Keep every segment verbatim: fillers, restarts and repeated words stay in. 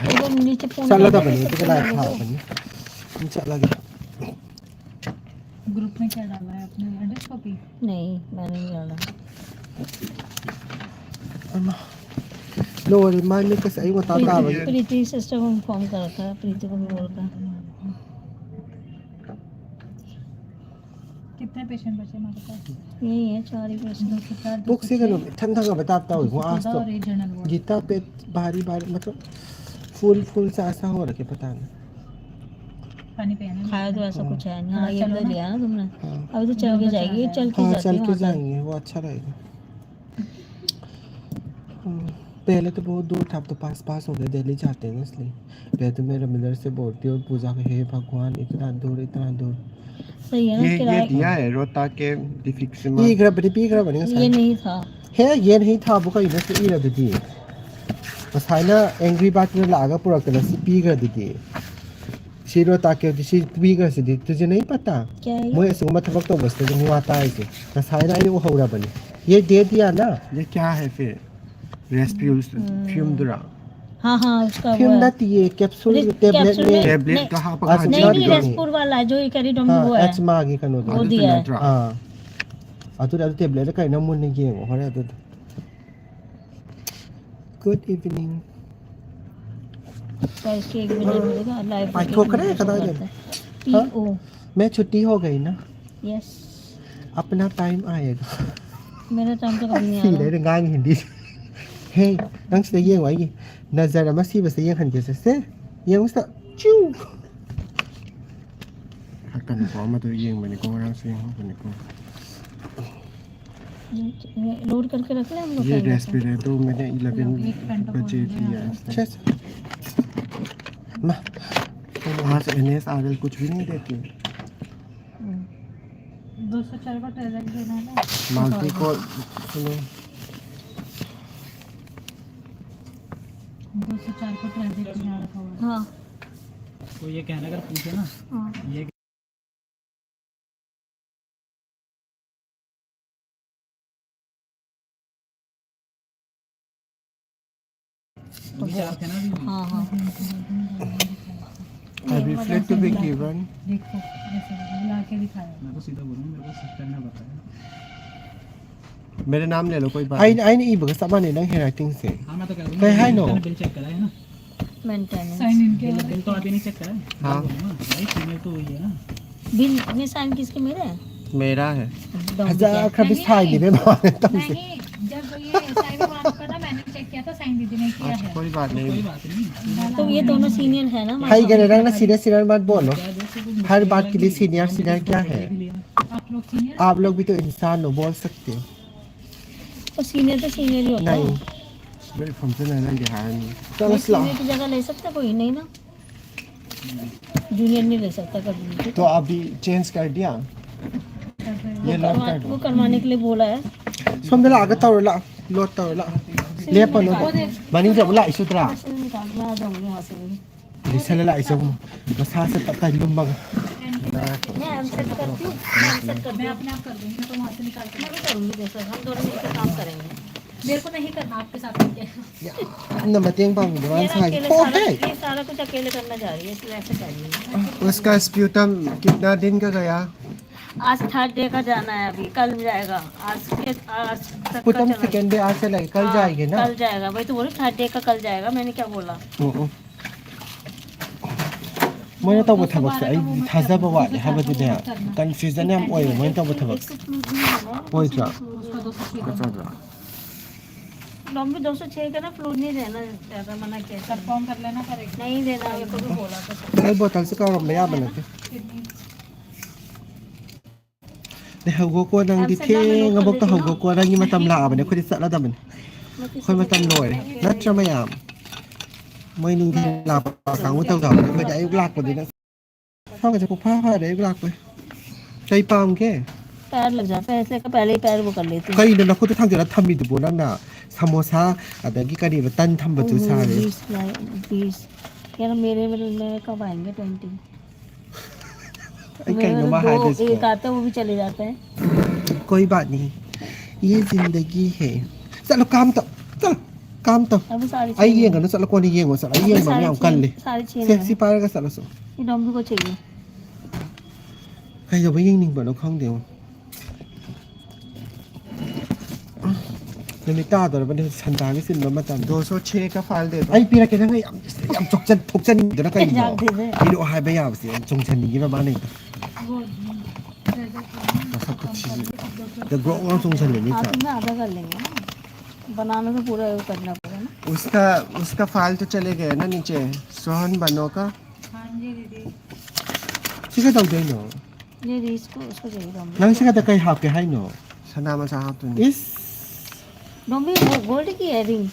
ꯑꯗꯨꯝ ꯅꯤꯆꯦ ꯐꯣꯟ ꯆꯠꯂꯗꯕꯅꯤ, ꯇꯧꯔꯒ ꯑꯗꯨꯒ ꯂꯥꯏ ꯆꯠꯂꯒ ꯊꯥꯕꯅꯤ꯫ ꯑꯗꯨꯝ ꯆꯠꯂꯒꯦ꯫ ग्रुप में क्या डाला है आपने? Address copy? नहीं, मैंने नहीं डाला। ꯑꯃ, ꯂꯣꯏꯔꯦ, ꯃꯥꯏ ꯃꯤꯠꯀꯁꯦ ꯑꯌꯨꯛ ꯉꯟꯇꯥ ꯇꯥꯕꯒꯤ꯫ प्रीति सिस्टर को फोन कर रखा है, प्रीति को भी बोल रखा है। कितने पेशेंट बचे हमारे पास? यही है, चार ही पेशेंट। दो सौ चार, ꯄꯨꯛꯁꯦ ꯀꯩꯅꯣ ꯏꯊꯟ ꯊꯪꯒꯠꯄ ꯇꯥꯏꯞ ꯇꯧꯋꯦ, ꯃꯣꯏ ꯑꯥꯁꯇꯣ꯫ ꯒꯤꯇꯥ ꯄꯦꯠ ꯚꯥꯔꯤ ꯚꯥꯔꯤ, ꯃꯇꯂꯕ, ꯐꯨꯜ ꯐꯨꯜ ꯁꯥ ꯑꯦꯁꯥ ꯍꯣ ꯔꯈꯦ, ꯄꯇꯥ ꯅꯍꯤ꯫ पानी पिया ना? खाया तो ऐसा कुछ है नहीं। हाँ, ये तो लिया ना तुमने। हाँ। अभी तो चल के जाएगी, चल के हाँ, जाती चल है के वहाँ तक। जाएंगे, वो अच्छा रहेगा। हम्म, पहले तो बहुत दूर था, अब तो पास पास हो गया, दिल्ली जाते हैं ना इसलिए। पहले तो मैं रविंदर से बोलती हूँ, पूजा को, "हे भगवान, इतना दूर, इतना दूर।" सही है ना, ये, ये किराए का। दिया है, रोहतक के डिफिक्सिमा। ꯄꯤꯈ꯭ꯔꯕꯅꯤ, ꯄꯤꯈ꯭ꯔꯕꯅꯤ ꯉꯁꯥꯏ꯫ ये नहीं था। ꯍꯦ, ꯌꯦꯟ ꯍꯤ ꯊꯥꯕꯨ ꯀꯩꯅꯣ ꯁꯤ ꯏꯔꯗꯨꯗꯤ? ꯉꯁꯥꯏꯅ ꯑꯦꯡꯒ꯭ꯔꯤ ꯕꯥꯔꯗꯅ ꯂꯥꯛꯑꯒ ꯄꯨꯔꯛꯇꯅ ꯁꯤ ꯄꯤꯈ꯭ꯔꯗꯨꯗꯤ꯫ ꯁꯤ ꯔꯣꯇꯥꯀꯦꯕꯗꯤ ꯁꯤ ꯄꯤꯈ꯭ꯔꯁꯤꯗꯤ, ꯇꯨꯖꯦ ꯅꯍꯤ ꯄꯇꯥ? क्या है ये? ꯃꯣꯏ ꯑꯁꯤꯒꯨꯝꯕ ꯊꯕꯛ ꯇꯧꯕꯁꯤꯗꯗꯤ ꯃꯤꯋꯥ ꯇꯥꯏꯁꯦ꯫ ꯉꯁꯥꯏꯅ ꯑꯩꯅ ꯎꯍꯧꯔꯕꯅꯤ꯫ ꯌꯦ ꯗꯦ ꯗꯤꯌꯥ ꯅ? ये क्या है फिर? रेस्पिउल फ्यूम दुरा। हाँ, हाँ, उसका वो ꯐꯤꯌꯨꯝ है। ꯅꯠꯇꯤꯌꯦ, ꯀꯦꯞꯁꯨꯜ, अरे, ꯇꯦꯕ꯭ꯂꯦꯠꯅꯦ꯫ ꯀꯦꯞꯁꯨꯜꯅꯦ, ꯇꯦꯕ꯭ꯂꯦꯠꯇ ꯍꯥꯞꯄꯒ ꯑꯁ, ꯍꯥꯟꯖꯤꯟꯕꯤꯗꯣ꯫ नहीं, नहीं, रेस्पुर वाला जो ये करी डोंगी, हाँ, वो है। ꯑꯦꯆꯃꯥꯒꯤ ꯀꯩꯅꯣꯗꯣ꯫ वो ꯑꯗꯨꯗꯣ दिया है। ꯅꯠꯇ꯭ꯔꯣ? ꯑꯥ꯫ ꯑꯗꯨꯗꯤ ꯑꯗꯨ ꯇꯦꯕ꯭ꯂꯦꯠꯇ ꯀꯩꯅꯣ ꯃꯨꯟꯅ ꯌꯦꯡꯉꯣ ꯍꯣꯔꯦꯟ ꯑꯗꯨꯗꯣ꯫ Good evening. तो इसके एक बजे मिलेगा, लाइव पाई ठोक रहे हैं, कदा करते हैं। हाँ? पी ओ। मैं छुट्टी हो गई ना। यस। अपना टाइम आएगा। मेरा टाइम तो कभी नहीं आ रहा। ꯁꯤꯔꯦ, ꯉꯥꯡ ꯍꯤꯟꯗꯤ꯫ ꯍꯦ, ꯅꯪ ꯁꯤꯗ ꯌꯦꯡꯉꯣ, ꯑꯩꯒꯤ ꯅꯖꯔ ꯑꯃ ꯁꯤꯕꯁꯦ ꯌꯦꯡꯍꯟꯒꯦꯁꯦ꯫ ꯁꯦ, ꯌꯦꯡꯉꯨ ꯁꯤꯗ꯫ ꯆꯤꯎ! ꯈꯔ ꯀꯟꯅꯀꯣ, ꯑꯃꯗꯣ ꯌꯦꯡꯕꯅꯤꯀꯣ, ꯉꯔꯥꯡꯁꯨ ꯌꯦꯡꯍꯧꯕꯅꯤꯀꯣ꯫ ये लोड करके रख ले हम लोग ये रेस्पिरेटो मैंने इलेवन बजे दिया है। अच्छा, अच्छा। माँ, तो वहाँ से एन एस आर एल कुछ भी नहीं देती? दो सौ चार का टैबलेट देना है ना। मालती को सुनो। दो सौ चार का टैबलेट यहाँ रखा हुआ है। हाँ। कोई ये कहना अगर पूछे ना, हाँ। ये हाँ, हाँ। I reflect to be given. देखो, ऐसे बुला के दिखाया। मैं तो सीधा बोलूँ, मेरे को सब करना पड़ता है। मेरा नाम ले लो, कोई बात नहीं। ꯑꯩꯅ ꯏꯕꯒ ꯆꯞ ꯃꯥꯟꯅꯩ ꯅꯪ handwriting ꯁꯦ꯫ हाँ, मैं तो कह रहा हूँ, ꯀꯩ ꯍꯥꯏꯅꯣ? मैंने बिल चेक करा है ना। Maintenance। साइन इन के बिल, बाद बिल तो आपने चेक करा है? हाँ। मैं बोलूँगा, भाई, सीनियर तो वही है ना। बिल में साइन किसके, मेरे हैं? मेरा है। ꯐꯖꯈ꯭ꯔꯕ ꯁꯥꯏꯅꯦꯕ ꯃꯥꯅ ꯇꯧꯔꯤꯁꯦ꯫ नहीं, जब ये साइन हुआ आपका था, मैंने चेक किया था, साइन दीदी ने किया है। कोई बात नहीं। तो ये दोनों सीनियर है ना? ꯍꯩꯒꯅꯦ ꯅꯪꯅ senior senior मत बोलो। हर बात के लिए senior senior क्या है? आप लोग भी तो इंसान हो, बोल सकते हो। तो सीनियर तो सीनियर ही होता है। नहीं। मेरे फंक्शन है ना, ये है नहीं। चलो, सीनियर की जगह ले सकता कोई, नहीं ना? जूनियर नहीं ले सकता कभी भी। तो अभी चेंज कर दिया। ये लॉक कर दो। वो करवाने के लिए बोला है। ꯁꯣꯝꯗ ꯂꯥꯛꯑꯒ ꯇꯧꯔꯣ, ꯂꯥꯛꯑꯣ꯫ ꯂꯣꯗ ꯇꯧꯔꯣ, ꯂꯥꯛꯑꯣ꯫ ꯂꯦꯞꯄꯅꯨ꯫ ꯃꯅꯤꯡꯗ ꯑꯃꯨꯛ ꯂꯥꯛꯏꯁꯨ ꯅꯠꯇ꯭ꯔꯥ? मैं आ जाऊंगी यहाँ से भी। ꯂꯤꯁꯜꯂ ꯂꯥꯛꯏꯁꯦ ꯑꯃꯨꯛ꯫ ꯃꯁꯥꯁꯦ ꯇꯞ ꯇꯥꯏ ꯂꯨꯝꯃꯒ꯫ मैं अनसेट करती हूँ, मैं अनसेट कर दूँ। मैं अपने आप कर दूंगी, मैं तो वहाँ से निकाल के मैं भी करूंगी, जैसे हम दोनों मिलकर काम करेंगे। मेरे को नहीं करना आपके साथ मिलके। ꯌꯥꯝꯅ ꯃꯇꯦꯡ ꯄꯥꯡꯕꯤꯕ ꯋꯥꯅ ꯁꯥꯏ꯫ ये सारा, ये सारा कुछ अकेले करना जा रही है, इसलिए ऐसे कर रही है। उसका स्प्यूटम कितना दिन का गया? आज थर्ड डे का जाना है, अभी कल जाएगा। आज के, आज तक का स्पूटम चला। सेकंड डे आज चला है, कल हाँ, जाएगी ना? कल जाएगा। वही तो बोल रही, थर्ड डे का कल जाएगा, मैंने क्या बोला? ꯎꯝ, ꯎꯝ꯫ ꯃꯣꯏꯅ ꯇꯧꯕ ꯊꯕꯛꯁꯦ ꯑꯩ ꯊꯥꯖꯕ ꯋꯥꯠꯂꯦ ꯍꯥꯏꯕꯗꯨꯅꯦ꯫ ꯀꯟꯐ꯭ꯌꯨꯖꯟ ꯌꯥꯝ ꯑꯣꯏꯌꯦ ꯃꯣꯏꯅ ꯇꯧꯕ ꯊꯕꯛꯁꯦ꯫ ꯑꯣꯏꯗ꯭ꯔꯥ? ꯅꯠꯇ꯭ꯔꯥ? ꯂꯣꯝꯕꯤ ꯗꯣꯁꯣ ꯆꯦ ꯀꯅ ꯐ꯭ꯂꯨꯏꯗ ꯅꯤ ꯗꯦꯅ ꯖ꯭ꯌꯥꯗꯥ ꯃꯅꯥ ꯀꯤꯌꯥ ꯊꯥ꯫ ꯀꯟꯐꯥꯔꯝ ꯀꯔ ꯂꯦꯅꯥ ꯄꯔꯦꯒꯥ꯫ ꯅꯍꯤ ꯗꯦꯅꯥ, ꯌꯦ ꯀꯣꯚꯤ ꯕꯣꯂꯥ ꯊꯥ꯫ ꯑꯩ ꯕꯣꯇꯜꯁꯦ ꯀꯥꯎꯔꯝꯕ ꯌꯥꯕ ꯅꯠꯇꯦ꯫ ꯂꯩꯍꯧꯒꯣꯀꯣ ꯅꯪꯗꯤ, ꯊꯦꯡꯉꯕꯣꯛꯇ ꯍꯧꯒꯣꯀꯣ, ꯅꯪꯒꯤ ꯃꯇꯝ ꯂꯥꯛꯑꯕꯅꯦ, ꯑꯩꯈꯣꯏꯗꯤ ꯆꯠꯂꯗꯕꯅꯦ꯫ ꯑꯩꯈꯣꯏ ꯃꯇꯝ ꯂꯣꯏꯔꯦ꯫ ꯅꯠꯇ꯭ꯔ ꯃꯌꯥꯝ? ꯃꯣꯏ ꯅꯨꯡꯊꯤꯜ ꯂꯥꯛꯄ ꯀꯥꯡꯕꯨ ꯇꯧꯖꯕꯅꯦ, ꯑꯩꯈꯣꯏꯗꯤ ꯑꯌꯨꯛ ꯂꯥꯛꯄꯅꯤꯅ꯫ ꯁꯣꯝꯒꯁꯦ ꯄꯨꯡꯐꯥ ꯐꯥꯔꯦ ꯑꯌꯨꯛ ꯂꯥꯛꯄꯩ꯫ ꯀꯩ ꯄꯥꯝꯒꯦ? पैर लग जाता है, इसलिए पहले ही पैर वो कर लेती हूँ। ꯀꯩꯅꯣ ꯅꯈꯨꯠꯇ ꯊꯥꯡꯖꯜꯂ ꯊꯝꯃꯤꯗꯨꯕꯣ ꯅꯪꯅ? ꯁꯃꯣꯁꯥ ꯑꯗꯒꯤ ꯀꯔꯤꯕ ꯇꯟ ꯊꯝꯕꯁꯨ ꯁꯥꯔꯦ꯫ बीस लाए, बीस। यार मेरे में, मेरे कब आएंगे ट्वेंटी? ꯑꯩ ꯀꯩꯅꯣꯃ ꯍꯥꯏꯕꯁꯤꯗ꯫ एक आता है, वो भी चले जाता है। कोई बात नहीं, ये जिंदगी है। चलो काम तो, चलो। ꯀꯥꯝ ꯇꯧ꯫ ꯑꯩ ꯌꯦꯡꯒꯅꯨ, ꯆꯠꯂꯣ, ꯀꯣꯟꯅ ꯌꯦꯡꯉꯣ, ꯆꯠꯂꯣ꯫ ꯑꯩ ꯌꯦꯡꯕ ꯌꯥꯝ ꯀꯜꯂꯤ꯫ ꯁꯦ, ꯁꯤ ꯄꯥꯏꯔꯒ ꯆꯠꯂꯁꯨ꯫ ꯀꯩꯗꯧꯕ ꯌꯦꯡꯅꯤꯡꯕꯅꯣ ꯈꯪꯗꯦꯉꯣ꯫ ꯅꯨꯃꯤꯠ ꯇꯥꯗꯧꯔꯕꯅꯤ ꯍꯧꯖꯤꯛ ꯁꯟꯗꯥꯒꯤ ꯆꯤꯟꯕ ꯃꯇꯝ꯫ ꯗꯣꯁꯣ ꯆꯦ ꯀ ꯐꯥꯏꯜ ꯗꯦ꯫ ꯑꯩ ꯄꯤꯔꯛꯀꯦ, ꯅꯪ ꯌꯥꯝ, ꯌꯥꯝ ꯆꯣꯛꯆꯟ-, ꯊꯣꯛꯆꯟꯗꯅ ꯀꯩꯅꯣ? ꯄꯤꯔꯛꯑꯣ ꯍꯥꯏꯕ ꯌꯥꯕꯁꯦ ꯌꯥꯝ ꯆꯣꯡꯁꯟꯅꯤꯡꯉꯤꯕ ꯃꯥꯅ ꯍꯦꯛꯇ꯫ ꯃꯁꯛ ꯈꯨꯊꯤꯁꯤꯗꯤ꯫ ꯗ ꯒ꯭ꯔꯣꯡ ꯒ꯭ꯔꯣꯡ ꯆꯣꯡꯁꯜꯂꯦ ꯃꯤ꯫ हाँ, तुमने आधा कर लेंगे ना। बनाने में पूरा वो करना पड़ेगा ना। उसका, उसका फाइल तो चले गए ना नीचे, सोहन बनो का। हाँ जी दीदी। ठीक है, तो दे दो। ये रीस को, उसको चाहिए, डोंबिवली। ꯅꯪ ꯁꯤ ꯈꯛꯇ ꯀꯩ ꯍꯥꯞꯀꯦ ꯍꯥꯏꯅꯣ? ꯁꯅꯥ ꯃꯆꯥ ꯍꯥꯞꯇꯣꯏꯅꯤ꯫ ꯏꯁ꯫ डोंबिवली, वो गोल्ड की है रिंग।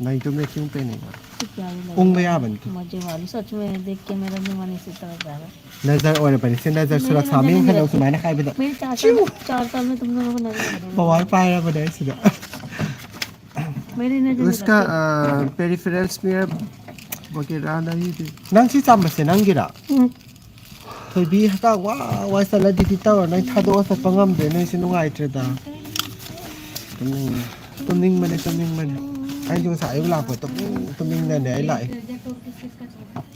नहीं, तुमने क्यों पहनेगा? तो क्या ही लगेगा। ꯎꯪꯕ ꯌꯥꯕꯅꯤ꯫ मजे वाली, सच में देख के मेरा भी मन इसी तरह जा रहा है। ꯅꯖꯔ ꯑꯣꯏꯔꯕꯅꯤ꯫ ꯁꯤ ꯅꯖꯔ ꯁꯨꯔꯛꯁꯥ ꯃꯤ ꯈꯟꯗꯣꯛ ꯁꯨꯃꯥꯏꯅ ꯍꯥꯏꯕꯗ꯫ मेरी चार साल, चार साल में तुम दोनों को नजर लग रही है। ꯄꯋꯥꯔ ꯄꯥꯏꯔꯕꯅꯦ ꯑꯩ ꯁꯤꯗ꯫ मेरी नजर उसका, लग गई। अ, पेरिफेरल्स में वगैरह नहीं थी। ꯅꯪ ꯁꯤ ꯆꯥꯝꯕꯁꯦ ꯅꯪꯒꯤꯔꯥ? ꯎꯝ꯫ ꯊꯣꯏꯕꯤ ꯍꯛꯀꯥꯝ ꯋꯥ ꯋꯥ ꯆꯠꯂꯗꯤ ꯇꯧꯔ ꯅꯪ ꯊꯥꯗꯣꯛꯑ ꯆꯠꯄ ꯉꯝꯗ꯭ꯔꯦ ꯅꯣꯏꯁꯦ ꯅꯨꯡꯉꯥꯏꯇ꯭ꯔꯦꯗ꯫ ꯇꯨꯝꯅꯤꯡꯉꯦ꯫ ꯇꯨꯝꯅꯤꯡꯕꯅꯦ, ꯇꯨꯝꯅꯤꯡꯕꯅꯦ꯫ ꯑꯩꯁꯨ ꯉꯁꯥꯏ ꯑꯌꯨꯛ ꯂꯥꯛꯄ ꯇꯨꯝꯅꯤꯡ ꯇꯨꯝꯅꯤꯡꯗꯅꯦ ꯑꯩ ꯂꯥꯛꯏ꯫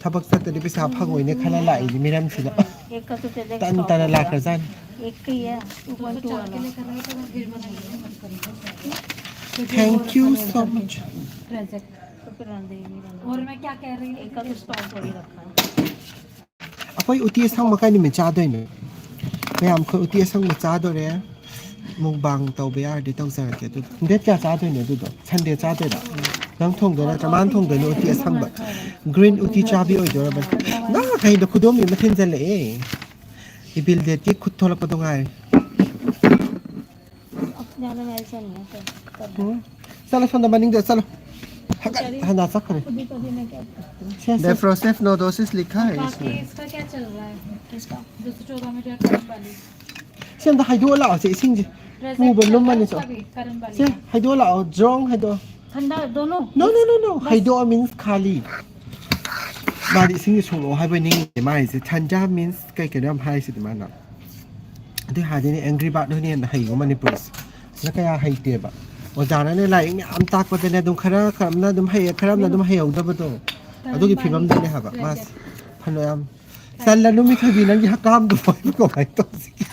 ꯊꯕꯛ ꯆꯠꯇꯗꯤ ꯄꯩꯁꯥ ꯐꯪꯉꯣꯏꯅꯦ ꯈꯜꯂ ꯂꯥꯛꯏꯅꯦ ꯃꯤꯔꯝꯁꯤꯗ꯫ एक का तो चेक ꯇꯟ स्टॉप हो ꯇꯟꯅ गया। ꯂꯥꯛꯈ꯭ꯔꯖꯥꯠꯅꯤ꯫ एक का ही है, टू पॉइंट टू वाला। Thank you so much. तो फिर रहने दे, ये नहीं रहने दे। और मैं क्या कह रही हूँ? एक का तो स्टॉप हो ही रखा है। ꯑꯩꯈꯣꯏ ꯎꯇꯤ ꯑꯁꯪꯕ ꯀꯩ ꯅꯨꯃꯤꯠ ꯆꯥꯗꯣꯏꯅꯣ? ꯃꯌꯥꯝ ꯑꯩꯈꯣꯏ ꯎꯇꯤ ꯑꯁꯪꯕ ꯆꯥꯗꯣꯔꯦ꯫ ꯃꯨꯛꯕꯥꯡ ꯇꯧꯕ ꯌꯥꯔꯗꯤ ꯇꯧꯖꯔꯛꯀꯦ ꯑꯗꯨꯗꯣ꯫ ꯗꯦꯠ ꯀꯌꯥ ꯆꯥꯗꯣꯏꯅꯣ ꯑꯗꯨꯗꯣ? ꯁꯟꯗꯦ ꯆꯥꯗꯣꯏꯔꯥ? ꯅꯪ ꯊꯣꯡꯗꯣꯏꯔꯥ? ꯆꯃꯥꯟ ꯊꯣꯡꯗꯣꯏꯅꯣ ꯎꯇꯤ ꯑꯁꯪꯕ? ꯒ꯭ꯔꯤꯟ ꯎꯇꯤ ꯆꯥꯕꯤ ꯑꯣꯏꯗꯣꯔꯕꯅꯤ꯫ ꯅꯪ ꯀꯩꯅꯣ ꯈꯨꯗꯣꯝꯕꯤ ꯑꯃ ꯊꯤꯟꯖꯜꯂꯛꯑꯦ꯫ ꯏꯕꯤꯜ ꯗꯦꯠꯀꯤ ꯈꯨꯠ ꯊꯣꯛꯂꯛꯄꯗꯣ ꯉꯥꯏꯔꯦ꯫ ꯎꯝ꯫ ꯆꯠꯂꯣ, ꯁꯣꯝꯗ ꯃꯅꯤꯡꯗ ꯆꯠꯂꯣ꯫ ꯍꯟꯒꯠ ꯍꯟꯗ ꯆꯠꯈ꯭ꯔꯦ꯫ ꯁꯦ, ꯁꯦ꯫ ꯗꯦꯐ꯭ꯔꯣꯁꯦꯐ ꯅꯣꯗꯣꯁꯤꯁ ꯂꯤꯈꯥ ꯍꯥꯏ ꯏꯁꯃꯦ꯫ ꯀꯤꯁꯀ ꯀꯌꯥ ꯆꯜ ꯔꯍꯥ ꯍꯥꯏ? ꯀꯤꯁꯀ? ꯗꯣ ꯁꯣ ꯆꯧꯗꯥ ꯃꯦ ꯖꯣ ꯀꯔꯝ ꯋꯥꯂꯤ? ꯁꯤ ꯑꯝꯇ ꯍꯩꯗꯣꯛꯑ ꯂꯥꯛꯑꯣ, ꯁꯦ, ꯏꯁꯤꯡꯁꯦ꯫ ꯄꯨꯕ ꯂꯨꯝꯃꯅꯤ, ꯁꯣ꯫ ꯀꯔꯝ ꯋꯥꯂꯤ? ꯁꯦ, ꯍꯩꯗꯣꯛꯑ ꯂꯥꯛꯑꯣ, ꯖ꯭ꯔꯣꯡ ꯍꯩꯗꯣꯛꯑꯣ꯫ ꯊꯟꯗꯥ ꯗꯣꯅꯣ? No, no, no, no. ꯍꯩꯗꯣꯛꯑ means ꯈꯥꯂꯤ꯫ ꯃꯥꯗꯤ ꯏꯁꯤꯡꯁꯦ ꯁꯣꯛꯂꯛꯑꯣ ꯍꯥꯏꯕ ꯅꯤꯡꯉꯤꯅꯦ ꯃꯥ ꯍꯥꯏꯁꯦ꯫ ꯊꯟꯗꯥ means ꯀꯩ ꯀꯩꯅꯣ ꯌꯥꯝ ꯍꯥꯏꯁꯤꯗꯤ ꯃꯥꯅ꯫ ꯑꯗꯨ ꯍꯥꯏꯗꯤꯅꯦ Angry Bird ꯍꯣꯏꯅ ꯍꯦꯟꯅ ꯍꯩꯕ ꯃꯅꯤꯄꯨꯔꯤꯁꯦ꯫ ꯁꯤꯅ ꯀꯌꯥ ꯍꯩꯇꯦꯕ꯫ ꯑꯣꯖꯥꯅꯅꯦ ꯂꯥꯏꯔꯤꯛ ꯃꯌꯥꯝ ꯇꯥꯛꯄꯗꯅꯦ ꯑꯗꯨꯝ ꯈꯔ ꯈꯔ ꯑꯃꯅ ꯑꯗꯨꯝ ꯍꯩꯌꯦ, ꯈꯔ ꯑꯃꯅ ꯑꯗꯨꯝ ꯍꯩꯍꯧꯗꯕꯗꯣ, ꯑꯗꯨꯒꯤ ꯐꯤꯕꯝꯗꯅꯦ ꯍꯥꯏꯕ ꯃꯥꯁꯦ꯫ ꯐꯅ ꯌꯥꯝ ꯆꯜꯂꯅꯨ ꯃꯤ ꯊꯣꯏꯕꯤ, ꯅꯪꯒꯤ ꯍꯛꯀꯥꯝꯗꯣ ꯀꯃꯥꯏꯅ ꯇꯧꯁꯤꯒꯦ?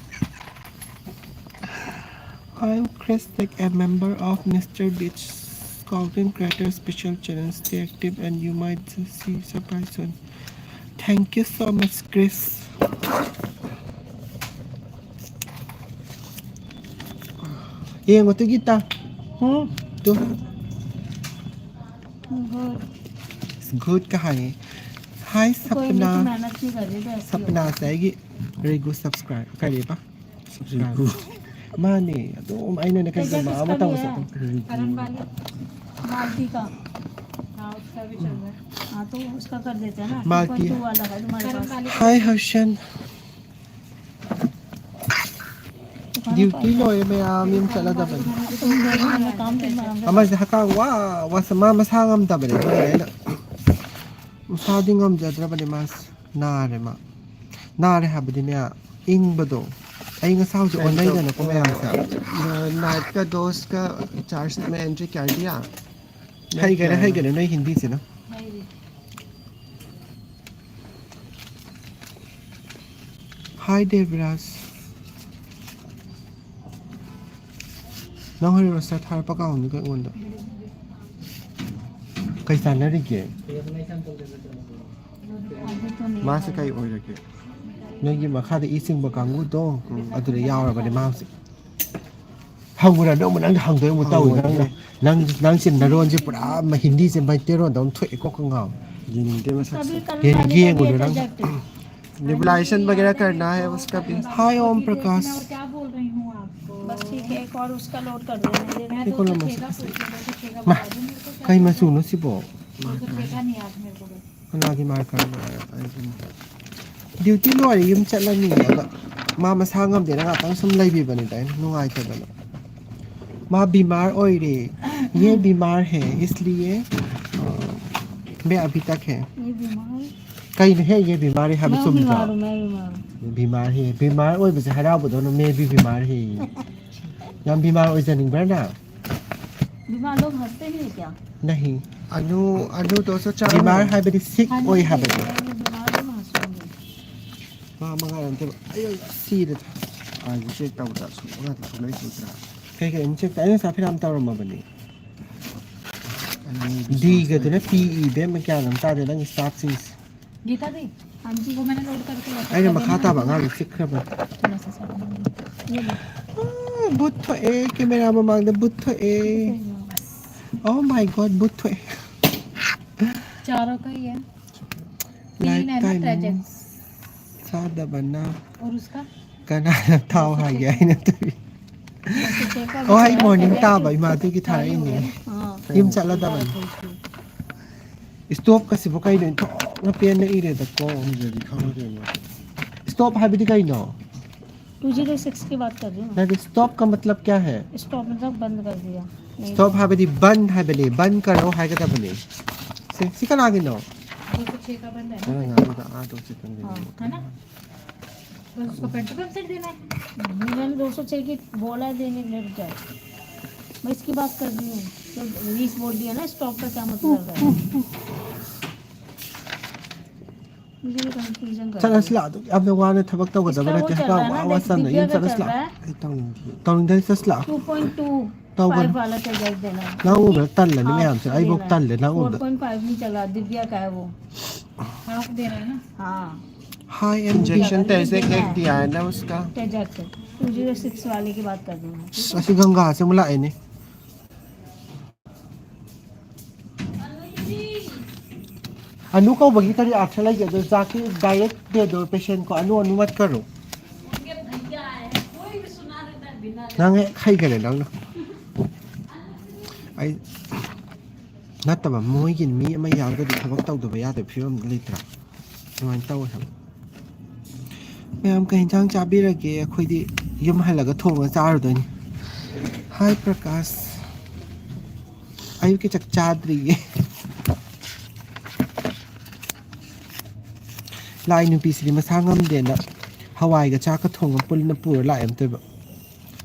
I'm Chris, like a member of Mister Beach Scouting Creator Special Challenge. Stay active and you might see surprise soon. Thank you so much, Chris. ꯌꯦꯡꯉꯣ ꯇꯨ ꯒꯤꯇꯥ꯫ ꯎꯝ, ꯇꯨ꯫ Good ꯀ ꯍꯥꯏꯌꯦ꯫ Hi, कोई नहीं, सपना। मेहनत नहीं कर रही, तो ऐसे ही होगा। सपनाꯁꯦ ꯑꯩꯒꯤ ꯔꯤꯒꯨ subscribe ꯀꯔꯤꯕ? Subscribe꯫ ꯃꯥꯅꯦ, ꯑꯗꯨꯝ ꯑꯩꯅꯅꯦ ꯀꯩꯒꯨꯝꯕ ꯑꯃ ꯇꯧꯕꯁꯦ ꯑꯗꯨꯝ꯫ करण वाली, मालती का। हाँ, उसका भी चल रहा है। हाँ, तो उसका कर देते हैं ना, मालती। Two point two वाला है तुम्हारे पास। Hi, हर्षन। Duty ꯂꯣꯏꯔꯦ ꯃꯌꯥꯝ, ꯌꯨꯝ ꯆꯠꯂꯗꯕꯅꯤ꯫ ꯑꯃꯁꯦ ꯍꯛꯀꯥꯝ ꯋꯥ ꯋꯥ ꯃꯥ ꯃꯁꯥ ꯉꯝꯗꯕꯅꯦ, ꯑꯗꯨꯅ ꯑꯩꯅ ꯃꯁꯥꯗꯤ ꯉꯝꯖꯗ꯭ꯔꯕꯅꯦ ꯃꯥꯁꯦ꯫ ꯅꯥꯔꯦ ꯃꯥ꯫ ꯅꯥꯔꯦ ꯍꯥꯏꯕꯗꯤꯅꯦ, ꯏꯪꯕꯗꯣ꯫ ꯑꯩ ꯉꯁꯥ ꯍꯧꯖꯤꯛ ꯑꯣꯟꯅꯩꯗꯅꯀꯣ ꯃꯌꯥꯝꯁꯦ꯫ नाइट का दो उसका चार सौ में एंट्री कर दिया। ꯍꯩꯒꯅꯦ, ꯍꯩꯒꯅꯦ ꯅꯣꯏ ꯍꯤꯟꯗꯤꯁꯤꯅ꯫ Hi, ꯗꯦꯕꯔꯥꯖ꯫ ꯅꯪ ꯍꯣꯔꯦꯟ ꯔꯣꯁꯇꯔ ꯊꯥꯔꯛꯄ ꯀꯥꯎꯅꯤꯀꯣ ꯑꯩꯉꯣꯟꯗ꯫ ꯀꯩ ꯆꯥꯟꯅꯔꯤꯒꯦ? ꯃꯥꯁꯦ ꯀꯩ ꯑꯣꯏꯔꯒꯦ? ꯅꯣꯏꯒꯤ ꯃꯈꯥꯗ ꯏ ꯆꯤꯡꯕ ꯀꯥꯡꯕꯨꯗꯣ, ꯎꯝ꯫ ꯑꯗꯨꯗ ꯌꯥꯎꯔꯕꯅꯦ ꯃꯥ ꯍꯧꯖꯤꯛ꯫ ꯍꯪꯉꯨꯔ ꯅꯪꯕꯨ ꯅꯪ ꯍꯪꯗꯣꯏ ꯑꯃꯨꯛ ꯇꯧꯏ ꯍꯪꯉꯨꯔꯅꯦ꯫ ꯅꯪꯅ꯫ ꯅꯪ, ꯅꯪꯁꯦ ꯅꯔꯣꯟꯁꯦ ꯄꯨꯔꯥ ꯃ-، ꯍꯤꯟꯗꯤꯁꯦ ꯃꯩꯇꯩꯔꯣꯟꯗ ꯑꯃꯨꯛ ꯊꯣꯛꯑꯦ, ꯀꯣꯛꯀ ꯉꯥꯎ꯫ ꯌꯦꯡꯅꯤꯡꯗꯦ ꯃꯁꯛꯁꯦ꯫ ꯌꯦꯡ-, ꯌꯦꯡꯉꯨꯔꯣ ꯅꯪ꯫ नेबुलाइजेशन वगैरह करना है उसका भी। Hi, ओम प्रकाश। बस ठीक है, एक और उसका लोड कर दो। ꯃꯥ, ꯀꯩ ꯃꯆꯨꯅꯣ ꯁꯤꯕꯣ? ꯀꯅꯥꯒꯤ ꯃꯥꯔꯀꯔꯅꯣ? ꯗ꯭ꯌꯨꯇꯤ ꯂꯣꯏꯔꯦ, ꯌꯨꯝ ꯆꯠꯂꯅꯤ ꯑꯗ ꯃꯥ ꯃꯁꯥ ꯉꯝꯗꯦꯅ ꯉꯥꯛꯇꯪ ꯁꯨꯝ ꯂꯩꯕꯤꯕꯅꯤꯗ ꯑꯩꯅ ꯅꯨꯡꯉꯥꯏꯇꯗꯅ꯫ ꯃꯥ ꯕꯤꯃꯥꯔ ꯑꯣꯏꯔꯦ꯫ ये बीमार है, इसलिए, अ, मैं अभी तक है꯫ ये बीमार है? ꯀꯩꯅꯣ ꯍꯦ, ये बीमार है ꯍꯥꯏꯕ ꯆꯨꯝꯗ꯭ꯔꯣ? मैं बीमार हूँ, मैं बीमार हूँ꯫ बीमार है, ꯕꯤꯃꯥꯔ ꯑꯣꯏꯕꯁꯦ ꯍꯔꯥꯎꯕꯗꯧꯅ, मैं भी बीमार है꯫ ꯌꯥꯝ ꯕꯤꯃꯥꯔ ꯑꯣꯏꯖꯅꯤꯡꯕ꯭ꯔꯥ ꯅꯪ? बीमार लोग हंसते हैं क्या? नहीं। ꯑꯅꯨ ꯑꯅꯨ ꯗꯣꯁꯣ ꯆꯥꯔꯣ꯫ ꯕꯤꯃꯥꯔ ꯍꯥꯏꯕꯗꯤ ꯁꯤꯛ ꯑꯣꯏ ꯍꯥꯏꯕꯅꯤ꯫ बीमार लोग हंसेंगे। ꯃꯥ ꯃꯉꯥꯏꯔꯝꯗꯦꯕ꯫ ꯑꯩ ꯁꯤꯔꯦꯗ꯫ ꯑꯥꯏꯕꯨ ꯆꯦꯛ ꯇꯧꯗ꯭ꯔꯥ? ꯁꯨꯡ ꯉꯥꯛꯇ ꯁꯨꯡꯂꯩ ꯂꯩꯇ꯭ꯔꯥ? ꯀꯩ ꯀꯩ ꯑꯃꯨꯛ ꯆꯦꯛ ꯇꯧ-, ꯑꯩ ꯉꯁꯥꯏ ꯐꯅꯌꯥꯝ ꯇꯧꯔꯝꯃꯕꯅꯤ꯫ ꯑꯅꯨ ꯗꯤꯒꯗꯨꯅ ꯄꯤ ꯏꯕꯦꯝꯃ ꯒ꯭ꯌꯥꯟ ꯑꯃ ꯇꯥꯗꯦ ꯅꯪꯒꯤ ꯁ꯭ꯇꯥꯐꯁꯤꯡꯁꯦ꯫ गीता दी, आंटी को मैंने लोड करके रखा है। ꯑꯩꯅ ꯃꯈꯥ ꯇꯥꯕ ꯑꯉꯥꯡꯗꯣ ꯆꯤꯛꯈ꯭ꯔꯕꯅꯤ꯫ थोड़ा सा सा। ये लो। ꯑꯥ, ꯕꯨꯠ ꯊꯣꯛꯑꯦ, ꯀꯦꯃꯦꯔꯥ ꯃꯃꯥꯡꯗ ꯕꯨꯠ ꯊꯣꯛꯑꯦ꯫ Oh my God, ꯕꯨꯠ ꯊꯣꯛꯑꯦ꯫ चारों का ही है। तीन है ना, ꯂꯥꯏꯐ ꯇꯥꯏꯝ ꯇ꯭ꯔꯦꯖꯦꯛ꯫ ꯆꯥꯗꯕꯅ और उसका? ꯀꯅꯥꯅ ꯊꯥꯎ ꯍꯥꯏꯒꯦ? ꯑꯩꯅ ꯇꯧꯔꯤ꯫ ꯗꯣꯁꯣ ꯆꯦꯛ ꯑꯣ, ꯑꯩ ꯃꯣꯔꯅꯤꯡ ꯇꯥꯕ ꯏꯃꯥꯗꯨꯒꯤ ꯊꯥꯔꯛꯏꯅꯦ꯫ ꯌꯨꯝ ꯆꯠꯂꯗꯕꯅꯤ꯫ ꯏꯁꯇꯣꯞꯀꯁꯤꯕꯨ ꯀꯩꯅꯣ ꯏꯟꯊꯣꯛꯅ ꯄꯦꯟꯅ ꯏꯔꯦꯗꯀꯣ꯫ ꯏꯔꯗꯤ ꯈꯪꯉꯣꯏꯗꯣꯏꯅꯣ꯫ ꯏꯁꯇꯣꯞ ꯍꯥꯏꯕꯗꯤ ꯀꯩꯅꯣ? टू ज़ीरो सिक्स की बात कर रही हूँ। ꯅꯠꯇꯦ, ꯏꯁꯇꯣꯞꯀ ꯃꯇꯂꯕ ꯀꯌꯥ ꯍꯦ? स्टॉप मतलब बंद कर दिया। नहीं। ꯏꯁꯇꯣꯞ ꯍꯥꯏꯕꯗꯤ ꯕꯟ ꯍꯥꯏꯕꯅꯤ, ꯕꯟ ꯀꯔꯣ ꯍꯥꯏꯒꯗꯕꯅꯤ꯫ ꯁꯤ, ꯁꯤ ꯀꯅꯥꯒꯤꯅꯣ? ꯅꯪꯅ ꯉꯥꯡꯕꯗ ꯑꯥ ꯗꯣꯁꯤ ꯈꯪꯗꯦ꯫ हाँ, है ना? बस उसको पेट्रोल पंप से देना है। मैंने दो सौ छह की बोला है देने, ले जाए। मैं इसकी बात कर रही हूँ। तो बीस बोल दिया ना, स्टॉप का क्या मतलब है? मुझे भी कंफ्यूजन कर रही है। ꯆꯠꯂꯁꯤ ꯂꯥꯛꯑꯣ꯫ ꯑꯗꯨꯛ ꯌꯥꯝꯅ ꯋꯥꯅ ꯊꯕꯛ ꯇꯧꯒꯗꯕ इसका वो ꯅꯠꯇꯦ꯫ चल ꯍꯔꯥꯎ रहा है ना, ꯋꯥ देख, ꯋꯥ ꯆꯝꯅ दिव्या ꯌꯨꯝ का ꯆꯠꯂꯁꯤ चल ꯂꯥꯛꯑꯣ꯫ रहा है। ꯑꯩ ꯇꯧꯅꯤꯡꯗꯦ꯫ ꯇꯧꯅꯤꯡꯗꯦ, ꯆꯠꯁꯤ ꯂꯥꯛꯑꯣ꯫ टू पॉइंट टू ꯇꯧꯒꯅꯨ꯫ फ़ाइव वाला टेजैक देना है। ꯅꯪ ꯎꯕꯗ ꯇꯜꯂꯅꯤ ꯃꯌꯥꯝꯁꯦ꯫ ꯑꯩꯕꯧ ꯇꯜꯂꯦ ꯅꯪ ꯎꯕꯗ꯫ फ़ोर पॉइंट फ़ाइव नहीं चला, दिव्या का है वो। हाँ। हाई इंजेक्शन दिव्या का, तेरे से दिव्या एक का। दिया है ना उसका। टेजैक से। टू ज़ीरो सिक्स वाले की बात कर रही हूँ। ꯑꯁ, ꯑꯁꯤ ꯒꯪꯒꯥꯁꯦ ꯑꯃꯨꯛ ꯂꯥꯛꯑꯦꯅꯦ꯫ ꯑꯅꯨ ꯀꯧꯕꯒꯤ ꯀꯔꯤ ꯑꯥꯔꯊ ꯂꯩꯒꯦ? ꯑꯗꯣ ꯖꯥꯛꯀꯤ ꯗꯥꯏꯔꯦꯛ ꯗꯦꯗꯣ ꯄꯦꯁꯦꯟ ꯀꯣ, ꯑꯅꯨ ꯑꯅꯨꯃꯠ ꯀꯔꯣ꯫ ꯅꯪ ꯍꯦꯛ ꯍꯩꯒꯅꯦ ꯅꯪꯅ꯫ ꯑꯩ ꯅꯠꯇꯕ, ꯃꯣꯏꯒꯤ ꯃꯤ ꯑꯃ ꯌꯥꯎꯔꯒꯗꯤ ꯊꯕꯛ ꯇꯧꯗꯕ ꯌꯥꯗꯕ ꯐꯤꯕꯝꯗ ꯂꯩꯇ꯭ꯔꯥ? ꯑꯗꯨꯃꯥꯏꯅ ꯇꯧꯋꯦ ꯍꯥꯏꯕ꯫ ꯃꯌꯥꯝ ꯀꯩ ꯌꯦꯟꯁꯥꯡ ꯆꯥꯕꯤꯔꯒꯦ? ꯑꯩꯈꯣꯏꯗꯤ ꯌꯨꯝ ꯍꯜꯂꯒ ꯊꯣꯡꯉ ꯆꯥꯔꯨꯗꯣꯏꯅꯤ꯫ ꯍꯥꯏ ꯄ꯭ꯔꯀꯥꯁ꯫ ꯑꯌꯨꯛꯀꯤ ꯆꯥꯛ ꯆꯥꯗ꯭ꯔꯤꯌꯦ꯫ ꯂꯥꯏ ꯅꯨꯄꯤꯁꯤꯗꯤ ꯃꯁꯥ ꯉꯝꯗꯦꯅ ꯍꯋꯥꯏꯒ ꯆꯥꯛꯀ ꯊꯣꯡꯉ ꯄꯨꯟꯅ ꯄꯨꯔ ꯂꯥꯛꯑꯦ ꯑꯝꯇꯣꯏꯕ꯫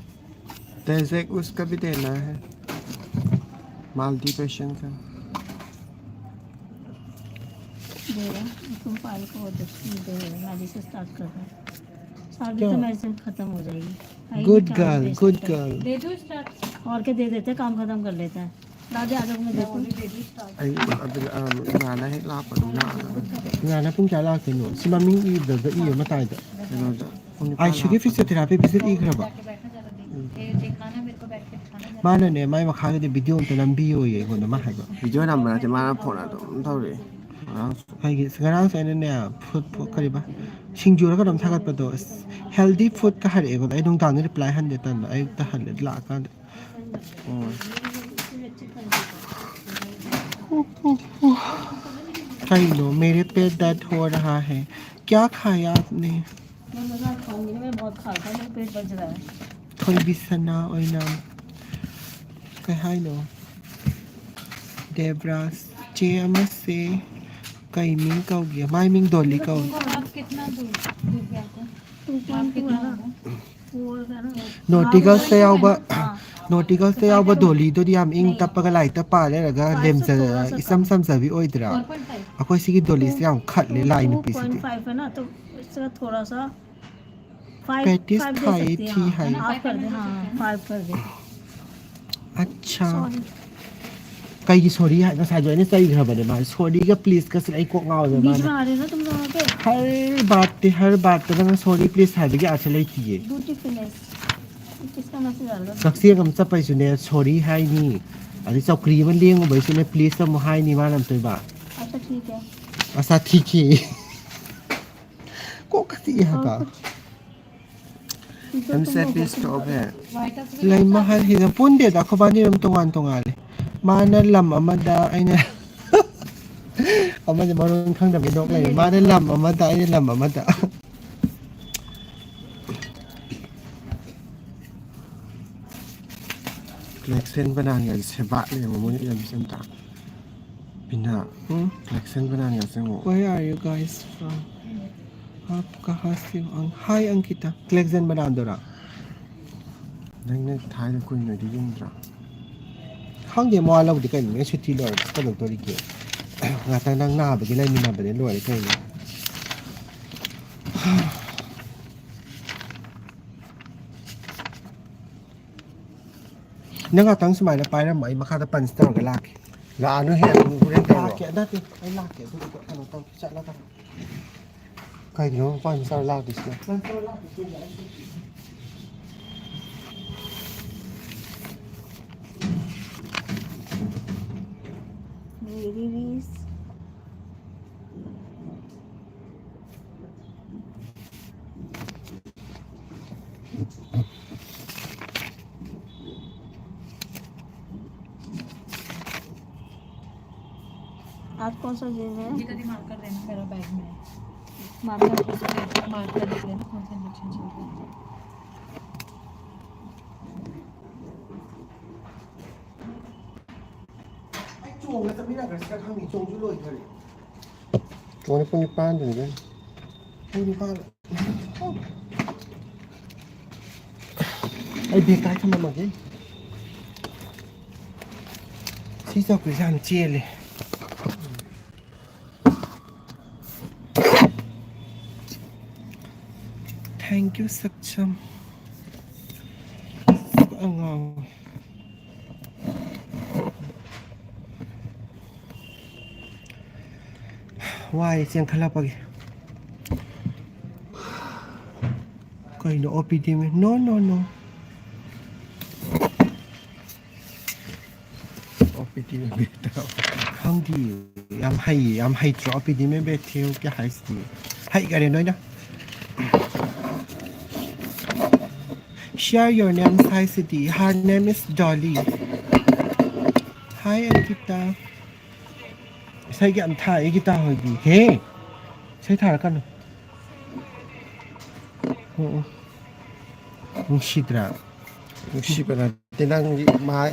तेरे से उसका भी देना है। मालती पेशेंट का। दे रहा हूँ, तुम पायल को ऑर्डर दे रहे हो, मैं अभी से स्टार्ट कर रहा हूँ। शादी क्या? तो मेरे से खत्म हो जाएगी। आई गुड नहीं, गर्ल, काम गुड बेचते हैं। गर्ल। दे दो स्टार्ट। और क्या दे देते हैं, काम खत्म कर लेते हैं। राधे, आज मैं देखूँ। ꯑꯩ ꯑꯗꯨ, ꯑ, ꯏꯃꯥꯅ ꯍꯦꯛ ꯂꯥꯛꯄꯗꯣ ꯂꯥꯛꯑꯒ ꯏꯃꯥꯅ ꯄꯨꯡ ꯀꯌꯥ ꯂꯥꯛꯇꯣꯏꯅꯣ? ꯁꯤ ꯃꯃꯤꯡ ꯏꯕꯗ ꯏꯕ ꯃꯇꯥꯏꯗ꯫ ꯀꯩꯅꯣꯗ ꯄꯨꯡ ꯅꯤꯄꯥꯟ ꯑꯥꯏꯁꯨꯒꯤ ꯂꯥꯛꯄꯗꯣ꯫ ꯐꯤꯖꯤꯑꯣꯊꯦꯔꯥꯄꯤ ꯚꯤꯖꯤꯠ ꯏꯈ꯭ꯔꯕ? ꯃꯥꯅꯅꯦ ꯃꯥꯏ ꯃꯈꯥꯒꯤꯗꯤ ꯚꯤꯗꯤꯑꯣ ꯑꯝꯇ ꯅꯝꯕꯤꯌꯣꯌꯦ ꯑꯩꯉꯣꯟꯗ ꯃꯥ ꯍꯥꯏꯕ꯫ ꯚꯤꯗꯤꯑꯣ ꯅꯝꯕ ꯅꯠꯇꯦ, ꯃꯥꯅ ꯐꯣꯟ ꯑꯗꯨꯝ ꯇꯧꯔꯛꯑꯦ꯫ ꯉꯔꯥꯡꯁꯨ꯫ ꯑꯩꯒꯤ ꯉꯔꯥꯡꯁꯨ ꯑꯩꯅꯅꯦ ꯐꯨꯗ ꯀꯔꯤꯕ ꯁꯤꯡꯖꯨꯔ ꯀꯩꯅꯣꯝ ꯊꯥꯒꯠꯄꯗꯣ, ꯑꯁ, ꯍꯦꯜꯗꯤ ꯐꯨꯗꯀ ꯍꯥꯏꯔꯛꯑꯦ ꯑꯩꯉꯣꯟꯗ꯫ ꯑꯩ ꯅꯨꯡꯗꯥꯡꯗꯗꯤ ꯔꯤꯄ꯭ꯂꯥꯏ ꯍꯟꯗꯦ, ꯇꯟꯗ ꯑꯌꯨꯛꯇ ꯍꯜꯂꯦ ꯂꯥꯛꯑꯀꯥꯟꯗ꯫ ꯎꯝ꯫ ꯀꯩꯅꯣ, मेरे पे दर्द हो रहा है, क्या खाया आपने? मैं मजाक खाऊंगी ना, मैं बहुत खा था, मेरा पेट बज रहा है। ꯊꯣꯏꯕꯤꯁꯅꯥ ꯑꯣꯏꯅ ꯀꯩ ꯍꯥꯏꯅꯣ? ꯗꯦꯕ꯭ꯔꯥꯁ ꯆꯦ ꯑꯃꯁꯦ ꯀꯩ ꯃꯤꯡ ꯀꯧꯒꯦ? ꯃꯥꯏ ꯃꯤꯡ ꯗꯣꯂꯤ ꯀꯧꯏ꯫ आप कितना दूर दूर गया था? टू पॉइंट टू है ना? फोर है ना? ꯅꯣꯇꯤꯒꯜꯁꯇ ꯌꯥꯎꯕ, ꯅꯣꯇꯤꯒꯜꯁꯇ ꯌꯥꯎꯕ ꯗꯣꯂꯤꯗꯨꯗꯤ ꯌꯥꯝ ꯏꯪ ꯇꯞꯄꯒ ꯂꯥꯏꯔꯤꯛꯇ ꯄꯥ ꯂꯩꯔꯒ ꯂꯦꯝꯖ ꯏꯆꯝ ꯆꯝꯖꯕꯤ ꯑꯣꯏꯗ꯭ꯔꯥ? ꯑꯩꯈꯣꯏ ꯁꯤꯒꯤ ꯗꯣꯂꯤꯁꯦ ꯌꯥꯝ ꯈꯠꯂꯦ ꯂꯥꯏ टू ꯅꯨꯄꯤꯁꯤꯗꯤ꯫ पॉइंट फ़ाइव है ना, तो इसका थोड़ा सा फ़ाइव पैंतीस फ़ाइव दे खाई सकती है, थी हाँ, है। है ना? आप कर दे, हाँ, फ़ाइव कर दे। अच्छा। सॉरी। ꯀꯩꯒꯤ ꯁꯣꯔꯤ ꯍꯥꯏ? ꯉꯁꯥꯏꯁꯨ ꯑꯩꯅ ꯆꯩꯈ꯭ꯔꯕꯅꯦ ꯃꯥ꯫ ꯁꯣꯔꯤꯒ ꯄ꯭ꯂꯤꯖꯀꯁꯤꯅ ꯑꯩ ꯀꯣꯛ ꯉꯥꯎꯋꯦꯕ बीच ꯃꯥꯅ꯫ में आ रहे हो ना तुम लोगों के। ꯍꯔ ꯕꯥꯠꯇꯤ ꯍꯔ ꯕꯥꯠꯇ ꯅꯪꯅ ꯁꯣꯔꯤ ꯄ꯭ꯂꯤꯖ ꯍꯥꯏꯕꯒꯤ ꯑꯥꯔꯊ ꯂꯩꯇꯤꯌꯦ꯫ Beauty finish. किसका मैसेज आ रहा है? ꯀꯛꯆꯦꯡ ꯑꯃ ꯆꯠꯄꯩꯁꯨꯅꯦ ꯁꯣꯔꯤ ꯍꯥꯏꯅꯤ, ꯑꯗꯩ ꯆꯧꯀ꯭ꯔꯤ ꯑꯃ ꯂꯦꯡꯉꯨꯕꯩꯁꯨꯅꯦ ꯄ꯭ꯂꯤꯖ ꯑꯃꯨꯛ ꯍꯥꯏꯅꯤ ꯃꯥꯅ ꯑꯃ ꯇꯧꯏꯕ꯫ अच्छा, ठीक है। ꯑꯁꯥ ꯊꯤꯈꯤ꯫ ꯀꯣꯛꯀ ꯆꯤꯛꯑꯦ ꯍꯥꯏꯕ꯫ और कुछ? ꯍꯝꯁꯦ ꯄ꯭ꯂꯤꯖ ꯇꯣꯛꯑꯣ ꯍꯦ꯫ ꯂꯩꯃꯍꯜ ꯍꯤꯗ ꯄꯨꯟꯗꯦꯗ, ꯑꯩꯈꯣꯏꯕꯥꯅꯤ ꯑꯗꯨꯝ ꯇꯣꯉꯥꯟ ꯇꯣꯉꯥꯜꯂꯦ꯫ ꯃꯥꯅ ꯂꯝ ꯑꯃꯗ, ꯑꯩꯅ ꯑꯃꯗꯤ ꯃꯔꯣꯟ ꯈꯪꯗꯕꯩ ꯅꯣꯛ ꯂꯩꯔꯦ꯫ ꯃꯥꯅ ꯂꯝ ꯑꯃꯗ, ꯑꯩꯅ ꯂꯝ ꯑꯃꯗ꯫ ꯀ꯭ꯂꯦꯛꯁꯟ ꯕꯅꯥꯟꯒꯁꯦ ꯁꯦꯕꯥꯠꯂꯦꯕ ꯃꯣꯏꯅ ꯏꯔꯝꯃꯤꯁꯦ ꯑꯝꯇ꯫ ꯕꯤꯅꯥ, ꯎꯝ? ꯀ꯭ꯂꯦꯛꯁꯟ ꯕꯅꯥꯟꯒꯁꯦ ꯑꯃꯨꯛ꯫ Where are you guys from? आप कहाँ से हो? हाय अंकिता। ꯀ꯭ꯂꯦꯛꯁꯟ ꯕꯅꯥꯟꯗꯨꯔꯥ? ꯅꯪꯅ ꯊꯥꯏꯅ ꯀꯨꯏꯅꯗꯤ ꯌꯦꯡꯗ꯭ꯔꯥ? ꯈꯪꯗꯦ, ꯃꯋꯥ ꯂꯧꯗꯦ ꯀꯩꯅꯣ, ꯑꯩ ꯁꯨꯇꯤ ꯂꯣꯏꯔꯦ ꯀꯩꯗꯧꯗꯣꯔꯤꯒꯦ? ꯉꯥꯛꯇꯪ ꯅꯪ ꯅꯥꯕꯒꯤ ꯂꯩꯃꯤꯟꯅꯕꯅꯦ, ꯂꯣꯏꯔꯦ ꯀꯩꯅꯣ꯫ ꯅꯪ ꯉꯥꯛꯇꯪ ꯁꯨꯃꯥꯏꯅ ꯄꯥꯏꯔꯝꯃꯣ, ꯑꯩ ꯃꯈꯥꯗ ꯄꯟꯁ ꯇꯧꯔꯒ ꯂꯥꯛꯀꯦ꯫ ꯂꯥꯛꯑꯅꯨ ꯍꯦ, ꯑꯗꯨꯝ ꯍꯣꯔꯦꯟ ꯇꯧꯔꯣ꯫ ꯂꯥꯛꯀꯦ, ꯅꯠꯇꯦ, ꯑꯩ ꯂꯥꯛꯀꯦ, ꯑꯗꯨꯗꯨꯒ ꯀꯩꯅꯣ ꯇꯧꯒꯦ, ꯆꯠꯂꯒ꯫ ꯀꯩꯒꯤꯅꯣ ꯃꯄꯥꯟ ꯆꯥꯔ ꯂꯥꯛꯇꯣꯏꯁꯤꯅ? ꯄꯟꯁ ꯇꯧꯔ ꯂꯥꯛꯀꯦ, ꯀꯨꯏꯅ ꯑꯩ आज कौन सा दिन है? इधर ही मार्कर देना, मेरा बैग में है। मार्कर? मार्कर देख लेना, कौन सा इंजेक्शन चल रहा है। ꯑꯩ ꯆꯣꯡꯒ ꯆꯠꯃꯤꯟꯅꯈ꯭ꯔꯁꯤꯔ ꯈꯪꯗꯦ, ꯆꯣꯡꯁꯨ ꯂꯣꯏꯈꯔꯦ꯫ ꯆꯣꯡꯅꯤ ꯄꯨꯡ ꯅꯤꯄꯥꯟꯗꯅꯤ ꯀꯩꯅꯣ꯫ ꯄꯨꯡ ꯅꯤꯄꯥꯟ꯫ ꯑꯩ ꯕꯦꯒꯇ ꯍꯥꯏ ꯊꯝꯃꯝꯃꯒꯦ꯫ ꯁꯤ ꯆꯧꯀ꯭ꯔꯤꯁꯦ ꯌꯥꯝ ꯆꯦꯜꯂꯦ꯫ Thank you, ꯁꯛꯆꯝ꯫ ꯑꯉꯥꯡ꯫ ꯋꯥꯏ ꯆꯦꯟꯈꯠꯂꯛꯄꯒꯤ꯫ ꯀꯩꯅꯣ ꯑꯣ ꯄꯤ ꯗꯤ ꯃꯤ? No, no, no. ꯑꯣ ꯄꯤ ꯗꯤ ꯃꯤ ꯕꯦꯠꯇ꯫ ꯈꯪꯗꯤꯌꯦ꯫ ꯌꯥꯝ ꯍꯩꯌꯦ, ꯌꯥꯝ ꯍꯩꯇ꯭ꯔꯣ ꯑꯣ ꯄꯤ ꯗꯤ ꯃꯤ ꯕꯦꯠ ꯊꯤꯌꯨ ꯀꯌꯥ ꯍꯥꯏꯁꯤꯗꯤ꯫ ꯍꯩꯈꯔꯦ ꯅꯣꯏꯅ꯫ Share your names ꯍꯥꯏꯁꯤꯗꯤ꯫ Her name is Dolly. Hi, ꯑꯪꯀꯤꯇꯥ꯫ ꯏꯁꯩꯒ ꯌꯥꯝ ꯊꯥꯔꯛꯑꯦ ꯒꯤꯇꯥ ꯍꯣꯏꯗꯤ꯫ ꯍꯦ! ꯏꯁꯩ ꯊꯥꯔꯛꯀꯅꯨ꯫ ꯎꯝ, ꯎꯝ꯫ ꯅꯨꯡꯁꯤꯗ꯭ꯔꯥ? ꯅꯨꯡꯁꯤꯕ ꯅꯠꯇꯦ, ꯅꯪꯒꯤ ꯃꯥ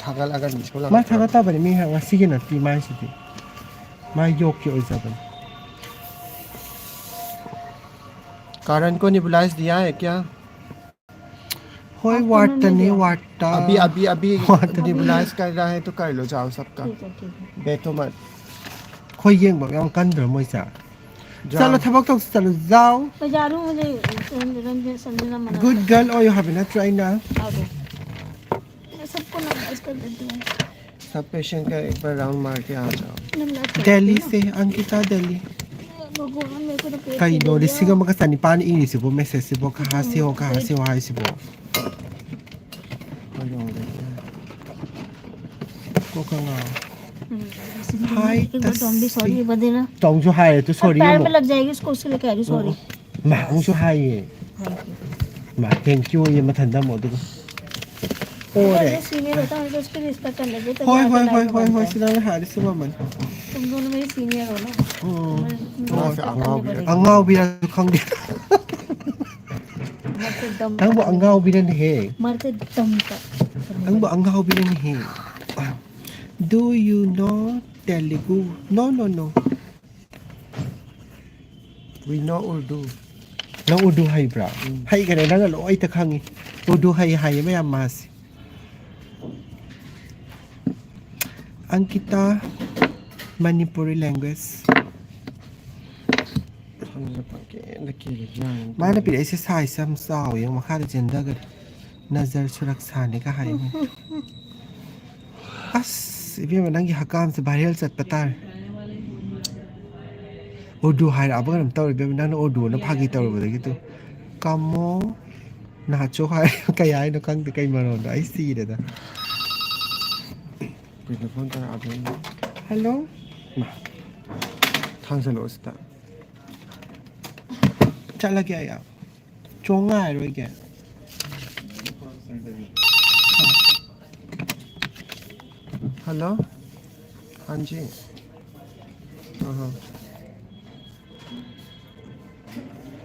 ꯊꯥꯒꯠꯂꯒ ꯃꯤꯁꯀꯣꯜ ꯃꯥ ꯂꯥꯛꯄ꯫ ꯊꯥꯒꯠꯇꯕꯅꯤ, ꯃꯤ ꯉꯁꯤꯒꯤ ꯅꯠꯇꯦ ꯃꯥꯏꯁꯤꯗꯤ꯫ ꯃꯥ ꯌꯣꯛꯀꯤ ꯑꯣꯏꯖꯕꯅꯤ꯫ कारण को नेबुलाइज दिया है क्या? ꯍꯣꯏ, ward ꯇꯅꯤ, ward ꯇ꯫ अभी अभी अभी, ward ꯇꯅꯤ, ꯑꯗꯨ ꯕ꯭ꯂꯥꯁ꯫ Blast कर रहा है तो कर लो, जाओ सबका। ठीक है, ठीक है। बैठो मत। ꯑꯩꯈꯣꯏ ꯌꯦꯡꯕ ꯌꯥꯝ ꯀꯟꯗ꯭ꯔꯣ ꯃꯣꯏꯁꯦ? जाओ। ꯆꯠꯂꯣ, ꯊꯕꯛ ꯇꯧꯁꯤ, ꯆꯠꯂꯣ, जाओ। मैं जा रही हूँ, मुझे रंजन संजना मना। Good girl ꯑꯣꯏꯌꯨ ꯍꯥꯏꯕ ꯅꯠꯇ꯭ꯔꯣ ꯑꯩꯅ? मैं सबको नमस्कार करती हूँ। सब पेशेंट का एक बार राउंड मार के आ जाओ। दिल्ली से अंकिता दिल्ली। भगवान, मेरे को तो पेट ꯀꯩꯅꯣ, ꯂꯤꯁꯤꯡ ꯑꯃꯒ ꯆꯅꯤꯄꯥꯟ ꯏꯔꯤꯁꯤꯕꯣ, ꯃꯦꯁꯦꯖꯁꯤꯕꯣ, ꯀꯍꯥ ꯁꯦ ꯍꯣ, ꯀꯍꯥ ꯁꯦ ꯍꯣ ꯍꯥꯏꯁꯤꯕꯣ? ꯀꯣꯛꯀ ꯉꯥꯎ꯫ ꯎꯝ, ꯍꯥꯏ, ꯇꯁꯤ꯫ ꯇꯣꯝꯁꯨ ꯍꯥꯏꯔꯦ, ꯇꯨ ꯁꯣꯔꯤ ꯑꯃꯨꯛ꯫ पैर में लग जाएगी, उसको उसके लिए कह रही हूँ, सॉरी। ꯎꯝ, ꯎꯝ꯫ ꯃꯥ ꯑꯃꯨꯛꯁꯨ ꯍꯥꯏꯌꯦ꯫ ꯃꯥ thank you ꯌꯦ ꯃꯊꯟꯗ ꯑꯃꯨꯛ ꯑꯗꯨꯒ꯫ ꯑꯣꯔꯦ꯫ जो सीनियर होता है, उनसे उसकी रिस्पेक्ट कर लेते, तो ꯍꯣꯏ, ꯍꯣꯏ, ꯍꯣꯏ, ꯍꯣꯏ, ꯍꯣꯏ, ꯁꯤ ꯅꯪꯅ ꯍꯥꯏꯔꯤꯁꯤ ꯃꯃꯜ꯫ तुम दोनों मेरे सीनियर हो ना। ꯎꯝ꯫ ꯍꯣꯏ꯫ ꯑꯉꯥꯎꯕꯤꯔꯁꯨ ꯈꯪꯗꯦ꯫ ꯅꯪꯕꯨ ꯑꯉꯥꯎꯕꯤꯔꯅꯦꯍꯦ꯫ ꯅꯪꯕꯨ ꯑꯉꯥꯎꯕꯤꯔꯅꯦꯍꯦ꯫ Do you know Telugu? No, no, no. We know Urdu. ꯅꯪ ꯎꯔꯗꯨ ꯍꯩꯕ꯭ꯔꯥ? ꯎꯝ꯫ ꯍꯩꯈꯔꯦ, ꯅꯪꯅ ꯂꯣꯏꯇ ꯈꯪꯉꯤ꯫ ꯎꯔꯗꯨ ꯍꯩ ꯍꯥꯏꯌꯦ ꯃꯌꯥꯝ ꯃꯥꯁꯦ꯫ ꯑꯪꯀꯤꯇꯥ, Manipuri language꯫ ꯁꯝꯁꯦ ꯄꯪꯀꯦꯟꯗ ꯀꯦꯜꯂꯤ, ꯌꯥꯔꯦ꯫ ꯃꯥꯅ ꯄꯤꯔꯛꯏꯁꯦ size ꯌꯥꯝ ꯆꯥꯎꯋꯤ, ꯌꯦꯡꯉꯣ, ꯃꯈꯥꯗ ꯆꯦꯟꯊꯈ꯭ꯔꯦ꯫ ꯅꯖꯔ ꯁꯨꯔꯛꯁꯥꯅꯤꯒ ꯍꯥꯏ꯫ ꯑꯁ, ꯏꯕꯦꯝꯃ, ꯅꯪꯒꯤ ꯍꯛꯀꯥꯝꯁꯦ viral ꯆꯠꯄ ꯇꯥꯔꯦ꯫ ꯎꯔꯗꯨ ꯍꯥꯏꯔꯛꯑꯕ ꯀꯩꯅꯣꯝ ꯇꯧꯔꯦ, ꯏꯕꯦꯝꯃ, ꯅꯪꯅ ꯎꯔꯗꯨꯅ ꯐꯥꯒꯤ ꯇꯧꯔꯨꯕꯗꯒꯤ ꯇꯨ꯫ ꯀꯥꯃꯣ ꯅꯥꯆꯣ ꯍꯥꯏ, ꯀꯩ ꯍꯥꯏꯅꯣ ꯈꯪꯗꯦ, ꯀꯩ ꯃꯔꯣꯟꯗꯣ, ꯑꯩ ꯁꯤꯔꯦꯗ꯫ ꯀꯨꯏꯅ ꯐꯣꯟ ꯇꯧꯔꯛꯑꯕꯅꯤ꯫ ꯍꯜꯂꯣ꯫ ꯃꯥ, ꯊꯥꯡꯖꯜꯂꯛꯑꯣ ꯁꯤꯗ꯫ ꯆꯠꯂꯒꯦ ꯑꯩ꯫ ꯆꯣꯡ ꯉꯥꯏꯔꯣꯏꯒꯦ꯫ हेलो। हाँ जी। हाँ, हाँ।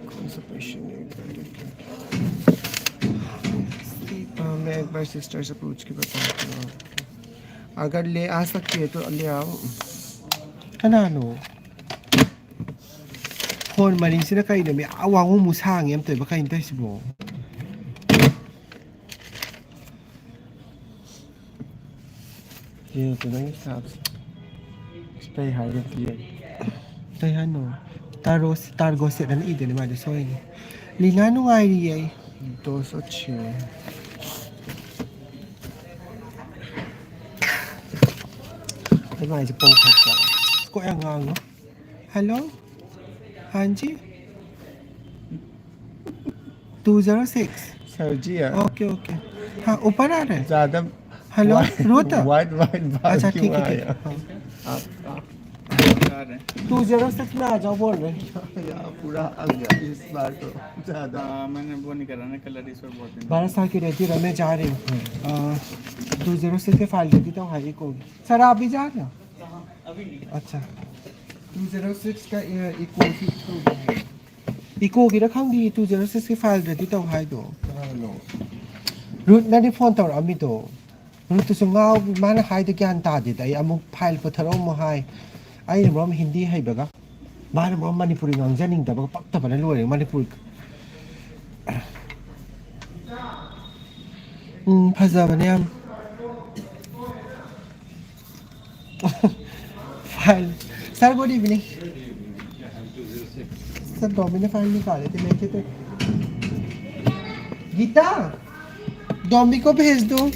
कौन सा पेशेंट है? हाँ, मैं एक बार सिस्टर से पूछ के बताती हूँ आपको। अगर ले आ सकती है तो ले आओ। ꯀꯅꯥꯅꯣ? ꯐꯣꯟ ꯃꯔꯤꯁꯤꯅ ꯀꯩꯅꯣ? ꯃꯤ ꯑꯥ ꯋꯥꯉꯨ ꯃꯨ ꯁꯥꯡꯉꯦ ꯑꯝꯇ ꯑꯣꯏꯕ ꯀꯩꯅꯣ ꯇꯧꯔꯤꯁꯤꯕꯣ? ꯌꯦꯡꯉꯨ ꯅꯪꯒꯤ ꯁꯥꯕꯁꯦ꯫ ꯀꯩ ꯍꯥꯏꯒꯦ ꯑꯝꯇ ꯌꯦꯡꯒꯦ꯫ ꯀꯩ ꯍꯥꯏꯅꯣ? ꯇꯥꯔꯣ, ꯇꯥꯔꯒꯣ ꯁꯦꯠ ꯑꯅ ꯏꯗꯦꯅꯦ ꯃꯥꯗꯤ, ꯁꯣꯏꯅꯦ꯫ ꯂꯤꯅꯥ ꯅꯨꯡꯉꯥꯏꯔꯤꯌꯦ꯫ ꯗꯣꯁ ꯑꯣ ꯆꯦ꯫ ꯑꯩ ꯃꯥꯏꯁꯦ ꯄꯣꯝꯈꯠꯄ꯫ ꯀꯣꯛ ꯌꯥꯝ ꯉꯥꯡꯉꯨ꯫ Hello. ꯍꯥꯟꯖꯤ꯫ Two zero six. Sir ji, ah, okay, okay. हाँ, ऊपर आ रहे हैं। ज्यादा हेलो, white, रोता? White, white बाल अच्छा, क्यों ठीक है, ठीक है। आया? हाँ। आप, आप बता रहे हैं। Two zero six में आ जाओ, बोल रहे हैं। यार, पूरा आ गया इस बार तो ज्यादा। हाँ, मैंने वो नहीं करा ना, कलर इस बार बहुत दिन। बारह साल की रहती है, मैं जा रही हूँ। हाँ। टू जीरो सिक्स के फाइल दे देता हूँ, हाँ, एक होगी। सर, आप भी जा रहे हो? हाँ, अभी नहीं। अच्छा। टू जीरो सिक्स का, अ, इको भी तो है। ꯏꯀꯣꯒꯤꯔ ꯈꯪꯗꯦ, ꯇꯨ ꯖꯦꯔꯣ ꯁꯤꯛꯁꯀꯤ ꯐꯥꯏꯜꯗꯗꯤ ꯇꯧ ꯍꯥꯏꯗꯣ꯫ ꯀꯅꯥꯅꯣ? ꯔꯨꯠꯅꯗꯤ ꯐꯣꯟ ꯇꯧꯔꯛꯑꯝꯃꯤꯗꯣ꯫ ꯔꯨꯠꯇꯨꯁꯨ ꯉꯥꯎ, ꯃꯥꯅ ꯍꯥꯏꯗꯣ ꯒ꯭ꯌꯥꯟ ꯇꯥꯗꯦꯗ꯫ ꯑꯩ ꯑꯃꯨꯛ ꯐꯥꯏꯜ ꯄꯨꯊꯔꯛꯑꯣ ꯑꯃꯨꯛ ꯍꯥꯏ꯫ ꯑꯩꯅ ꯃꯔꯣꯝ ꯍꯤꯟꯗꯤ ꯍꯩꯕꯒ, ꯃꯥꯅ ꯃꯔꯣꯝ ꯃꯅꯤꯄꯨꯔꯤ ꯉꯥꯡꯖꯅꯤꯡꯗꯕꯒ, ꯄꯛꯇꯕꯅ ꯂꯣꯏꯔꯦ ꯃꯅꯤꯄꯨꯔ꯫ ꯎꯝ, ꯐꯖꯕꯅꯦ ꯌꯥꯝ꯫ File. Sir, good evening. Sir, डॉमी ने फाइल निकाले थे, लेके थे। गीता, डॉमी को भेज दो।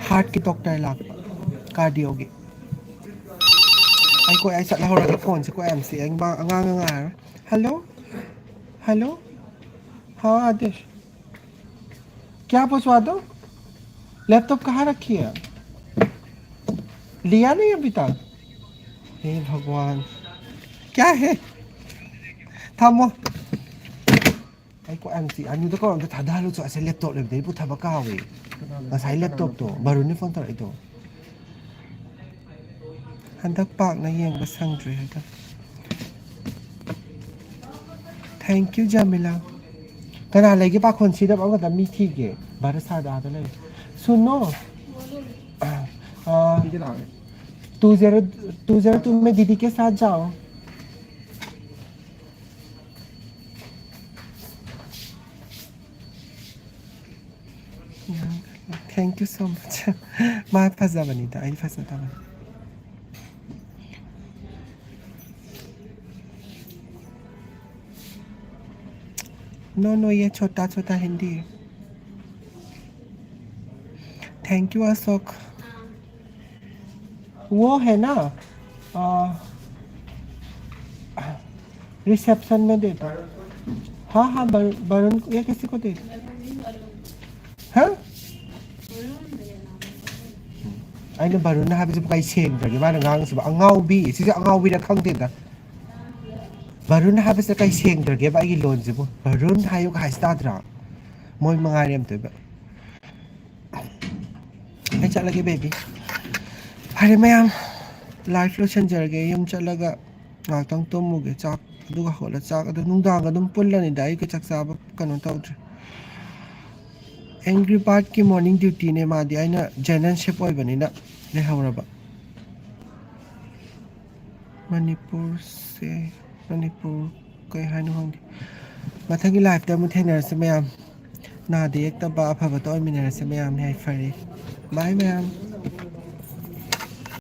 ꯍꯥꯔꯠꯀꯤ ꯗꯣꯛꯇꯔ ꯂꯥꯛꯄ, ꯀꯥꯔꯗꯤꯑꯣꯒꯤ꯫ ꯑꯩ ꯀꯣꯏ, ꯑꯩ ꯆꯠꯂꯍꯧꯔꯒꯦ, ꯐꯣꯟꯁꯦ ꯀꯣꯏ ꯌꯥꯝ ꯆꯤꯛꯑꯦ, ꯑꯉꯥꯡ, ꯑꯉꯥꯡꯅ ꯉꯥꯏꯔꯣꯏ꯫ Hello? Hello? हाँ, आदेश। क्या पहुँचवा दो? लैपटॉप कहाँ रखी है? लिया नहीं अभी तक? हे भगवान, क्या है? थामो। ꯑꯩ ꯀꯣꯛ ꯌꯥꯝ ꯆꯤꯛꯑꯦ꯫ ꯑꯅꯨꯗ ꯀꯧꯔ ꯑꯝꯇ ꯊꯥꯗꯍꯜꯂꯨ ꯆꯣ꯫ ꯑꯁꯦ ꯂꯦꯞꯇꯣꯞ ꯂꯩꯕꯗꯩ ꯄꯨꯊꯕ ꯀꯥꯎꯋꯦ꯫ ꯉꯁꯥꯏ ꯂꯦꯞꯇꯣꯞꯇꯣ ꯕꯥꯔꯨꯅꯤ ꯐꯣꯟ ꯇꯧꯔꯛꯏꯗꯣ꯫ ꯍꯟꯗꯛ ꯄꯥꯛꯅ ꯌꯦꯡꯕ ꯁꯪꯗ꯭ꯔꯦ ꯍꯥꯏꯗ꯫ Thank you, ꯖꯥꯃꯤꯂꯥ꯫ ꯀꯅꯥ ꯂꯩꯒꯦ ꯄꯥꯈꯣꯟ ꯁꯤꯗꯕ ꯑꯃꯈꯛꯇ ꯃꯤ ꯊꯤꯒꯦ꯫ ꯚꯥꯔꯠ ꯁꯥꯗꯥꯗ ꯂꯩ꯫ सुनो। आ, आ, ठीक है, लाओ। Two zero, two zero two में दीदी के साथ जाओ। Thank you so much. ꯃꯥ ꯐꯖꯕꯅꯤꯗ, ꯑꯩ ꯐꯖꯗꯕꯅꯤ꯫ No, no, ये छोटा छोटा हिंदी है। Thank you, Ashok. वो है ना, रिसेप्शन में दे दो। हाँ, हाँ, वरुण, ये किसी को दे दो। ꯍꯥ? ꯑꯩꯅ ꯕꯥꯔꯨꯟ ꯍꯥꯏꯕꯁꯤꯕꯨ ꯀꯩ ꯁꯦꯡꯗ꯭ꯔꯒꯦ ꯃꯥꯅ ꯉꯥꯡꯉꯤꯁꯤꯕꯨ? ꯑꯉꯥꯎꯕꯤ, ꯁꯤꯁꯦ ꯑꯉꯥꯎꯕꯤꯔ ꯈꯪꯗꯦꯗ꯫ ꯕꯥꯔꯨꯟ ꯍꯥꯏꯕꯁꯤꯗ ꯀꯩ ꯁꯦꯡꯗ꯭ꯔꯒꯦꯕ ꯑꯩꯒꯤ ꯂꯣꯟꯁꯤꯕꯨ? ꯕꯥꯔꯨꯟ ꯍꯥꯏꯌꯨꯒ ꯍꯥꯏꯁꯤ ꯇꯥꯗ꯭ꯔꯥ? ꯃꯣꯏ ꯃꯉꯥꯏꯔꯦ ꯑꯝꯇꯣꯏꯕ꯫ ꯑꯩ ꯆꯠꯂꯒꯦ, ꯕꯦꯕꯤ꯫ ꯐꯔꯦ ꯃꯌꯥꯝ, ꯂꯥꯏꯐ ꯂꯣꯏꯁꯤꯟꯖꯔꯒꯦ꯫ ꯌꯨꯝ ꯆꯠꯂꯒ ꯉꯥꯏꯍꯥꯛꯇꯪ ꯇꯨꯝꯃꯨꯒꯦ꯫ ꯆꯥꯛ ꯑꯗꯨꯒ ꯍꯧꯒꯠꯂ ꯆꯥꯛ ꯑꯗꯨ ꯅꯨꯡꯗꯥꯡꯒ ꯑꯗꯨꯝ ꯄꯨꯜꯂꯅꯤꯗ꯫ ꯑꯌꯨꯛꯀꯤ ꯆꯥꯛ ꯆꯥꯕ ꯀꯩꯅꯣ ꯇꯧꯗ꯭ꯔꯦ꯫ ꯑꯦꯡꯒ꯭ꯔꯤ ꯕꯥꯔꯠꯀꯤ ꯃꯣꯔꯅꯤꯡ ꯗ꯭ꯌꯨꯇꯤꯅꯦ ꯃꯥꯗꯤ꯫ ꯑꯩꯅ ꯖꯦꯅꯔꯦꯜ ꯁꯤꯞ ꯑꯣꯏꯕꯅꯤꯅ ꯂꯩꯍꯧꯔꯕ꯫ ꯃꯅꯤꯄꯨꯔꯁꯦ, ꯃꯅꯤꯄꯨꯔ ꯀꯩ ꯍꯥꯏꯅꯣ ꯈꯪꯗꯦ꯫ ꯃꯊꯪꯒꯤ ꯂꯥꯏꯐꯇ ꯑꯃꯨꯛ ꯊꯦꯡꯅꯔꯁꯤ ꯃꯌꯥꯝ꯫ ꯅꯥꯗ ꯌꯦꯛꯇꯕ ꯑꯐꯕꯇ ꯑꯣꯏꯃꯤꯟꯅꯔꯁꯤ ꯃꯌꯥꯝ꯫ ꯌꯥꯏꯐꯔꯦ꯫ ꯕꯥꯏ ꯃꯌꯥꯝ꯫